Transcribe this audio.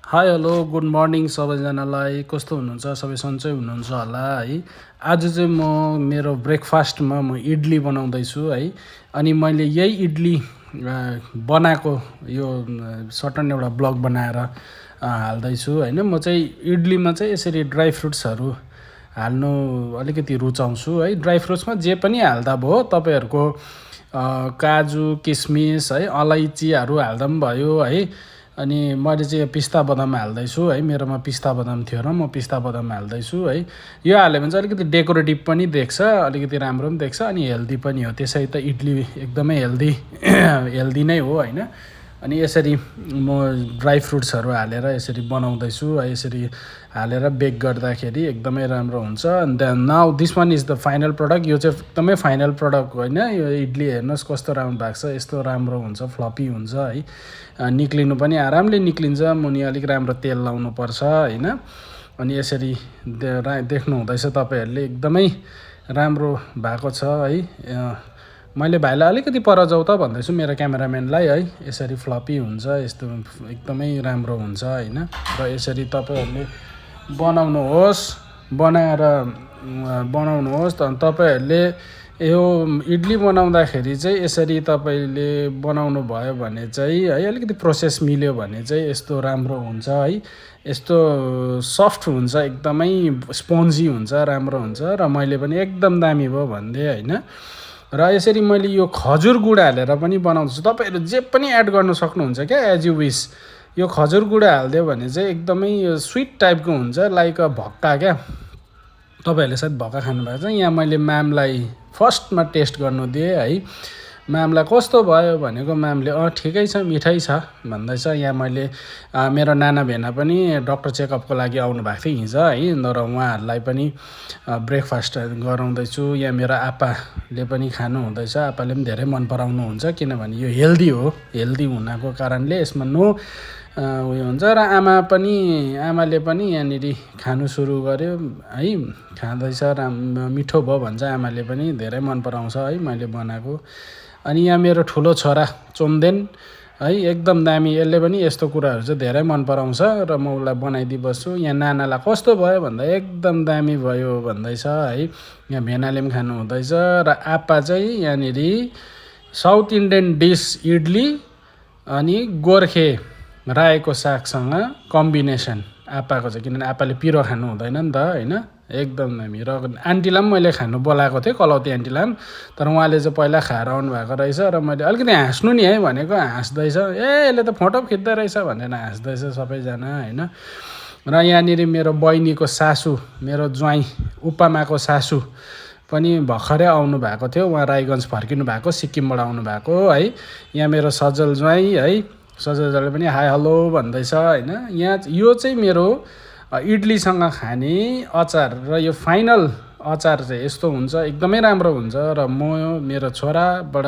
Hi hello good morning सबैजनालाई। कस्तो हुनुहुन्छ? सबै सन्चै हुनुहुन्छ होला है। आज चाहिँ मेरो ब्रेकफास्टमा इडली बनाउँदैछु है। अनि मैले यही इडली बनाएको यो सर्टन एउटा ब्लग बनाएर हाल्दैछु होइन। म चाहिँ इडलीमा चाहिँ यसरी ड्राई फ्रुट्सहरू हाल्नु अलिकति रुचाउँछु है। ड्राई फ्रुट्समा जे पनि हाल्दा भयो, तपाईँहरूको काजु किसमिस है, अलैँचीहरू हाल्दा पनि भयो है। अनि मैले चाहिँ पिस्ता बदाम हाल्दैछु है। मेरोमा पिस्ता बदाम थियो र म पिस्ता बदाम हाल्दैछु है। यो हाल्यो भने चाहिँ अलिकति डेकोरेटिभ पनि देख्छ, अलिकति राम्रो पनि देख्छ, अनि हेल्दी पनि हो। त्यसै त इडली एकदमै हेल्दी नै हो होइन। अनि यसरी म ड्राई फ्रुट्सहरू हालेर यसरी बनाउँदैछु है। यसरी हालेर बेक गर्दाखेरि एकदमै राम्रो हुन्छ। And then now this one is the final product. यो चाहिँ एकदमै फाइनल प्रडक्ट होइन। यो इडली हेर्नुहोस् कस्तो राम्रो भएको छ, यस्तो राम्रो हुन्छ, फ्लपी हुन्छ है। निक्लिनु पनि आरामले निक्लिन्छ। मुनि अलिक राम्रो तेल लाउनुपर्छ होइन। अनि यसरी देख्नु हुँदैछ तपाईँहरूले, एकदमै राम्रो भएको छ है। मैले भाइलाई अलिकति पर जाऊ त भन्दैछु, मेरो क्यामेराम्यानलाई है। यसरी फ्लपी हुन्छ, यस्तो एकदमै राम्रो हुन्छ होइन। र यसरी तपाईँहरूले बनाउनुहोस्। तपाईँहरूले यो इडली बनाउँदाखेरि चाहिँ यसरी तपाईँले बनाउनु भयो भने चाहिँ है, अलिकति प्रोसेस मिल्यो भने चाहिँ यस्तो राम्रो हुन्छ है। यस्तो सफ्ट हुन्छ, एकदमै स्पोन्जी हुन्छ, राम्रो हुन्छ। र मैले पनि एकदम दामी भयो भनिदिएँ होइन। र यसरी मैले यो खजुर गुड हालेर पनि बनाउँछु। तपाईँहरू जे पनि एड गर्न सक्नुहुन्छ क्या, एज यु विस। यो खजुर गुड हालिदियो भने चाहिँ एकदमै स्विट टाइपको हुन्छ, लाइक भक्का क्या। तपाईँहरूले सायद भक्का खानुभएको छ। यहाँ मैले म्यामलाई फर्स्टमा टेस्ट गर्नु दिएँ है। म्यामलाई कस्तो भयो भनेको, म्यामले ठिकै छ, मिठै छ भन्दैछ। यहाँ मैले मेरो नाना भेना पनि डक्टर चेकअपको लागि आउनुभएको थियो हिजो है। र उहाँहरूलाई पनि ब्रेकफास्ट गराउँदैछु। यहाँ मेरो आप्पाले पनि खानुहुँदैछ। आप्पाले पनि धेरै मन पराउनुहुन्छ, किनभने यो हेल्दी हो। हेल्दी हुनाको कारणले यसमा नो उयो हुन्छ। र आमाले पनि यहाँनिर खानु सुरु गर्यो है। खाँदैछ, मिठो भयो भन्छ। आमाले पनि धेरै मन पराउँछ है मैले बनाएको। अनि यहाँ मेरो ठुलो छोरा चोम्देन है, एकदम दामी। यसले पनि यस्तो कुराहरू चाहिँ धेरै मन पराउँछ र म उसलाई बनाइदिइबस्छु। यहाँ नानालाई कस्तो भयो भन्दा एकदम दामी भयो भन्दैछ है। यहाँ भेनाले पनि खानुहुँदैछ। र आप्पा चाहिँ यहाँनिर साउथ इन्डियन डिस इडली अनि गोर्खे रायोको सागसँग कम्बिनेसन आप्पाको चाहिँ, किनभने आप्पाले पिरो खानु हुँदैन नि त होइन। एकदम दामी। र आन्टीलाई पनि मैले खानु बोलाएको थिएँ, कलौती आन्टीलाई पनि। तर उहाँले चाहिँ पहिला खाएर आउनुभएको रहेछ। र मैले अलिकति हाँस्नु नि है भनेको, हाँस्दैछ। यसले त फोटो खिच्दै रहेछ भनेर हाँस्दैछ सबैजना होइन। र यहाँनिर मेरो बहिनीको सासू, मेरो ज्वाइँ उपमाको सासू पनि भर्खरै आउनु भएको थियो। उहाँ रायगञ्ज फर्किनु भएको, सिक्किमबाट आउनुभएको है। यहाँ मेरो सजल ज्वाइँ है, सजलले पनि हाई हेलो भन्दैछ होइन। यहाँ यो चाहिँ मेरो इडलीसँग खाने अचार। र यो फाइनल अचार चाहिँ यस्तो हुन्छ, एकदमै राम्रो हुन्छ। र म मेरो छोराबाट